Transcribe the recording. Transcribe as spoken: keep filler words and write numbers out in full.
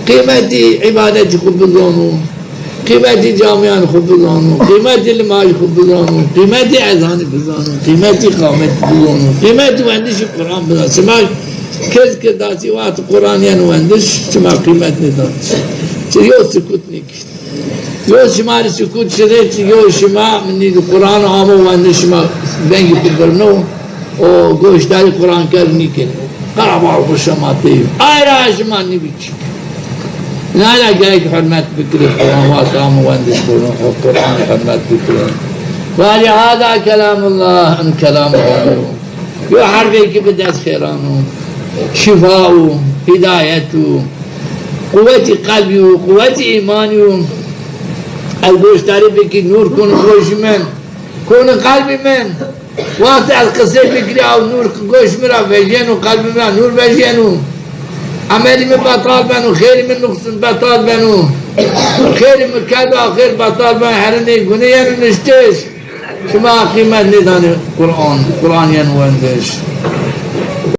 Qîmetî îbadetî xwu bizano, qîmetî camîyan xwu bizano, qîmetî limajî xwu bizano, qîmetî ezanî bizano, qîmetî qametî bizano, qîmetî wendişî Quran bizano. Sima kes ke dasî wext Quran yeno wendiş, sima qîmet nêdan. Çi yo sukut nêkî. Yo şima rê sukut şirê, yo şima nî Quran amo wendiş, şima vengî xwu birno û goşdarî Quranker nîkeno. Qerabal xwu şematê. Ay ra şima nîbî çik. Nayra gerek hurmet bikirê Quran, wextê amo wendiş Quran, Quran hurmet bikirê. Ve lihada kelamullah, em kelamê Xwedê yo. Yo herfêkî bi dest xêran o. Şîfa o, hîdayet o. Quwetî qelbî yo, quwetî îmanî yo. Ez goşdarî bikî, nûr kon goşî min, kon qelbî min. Wextê ez qisey bikirî, ew nûr goş mi ra vejîyeno, qelbî mi ra nûr vejîyeno. Emelî mi betal beno, xêrî mi nuqs-, betal beno. Xêrî mi kerd a xêr betal beno, herinê gunê yeno niştiş. Şima qîmet nêdanê Quran, Quran yeno wendiş.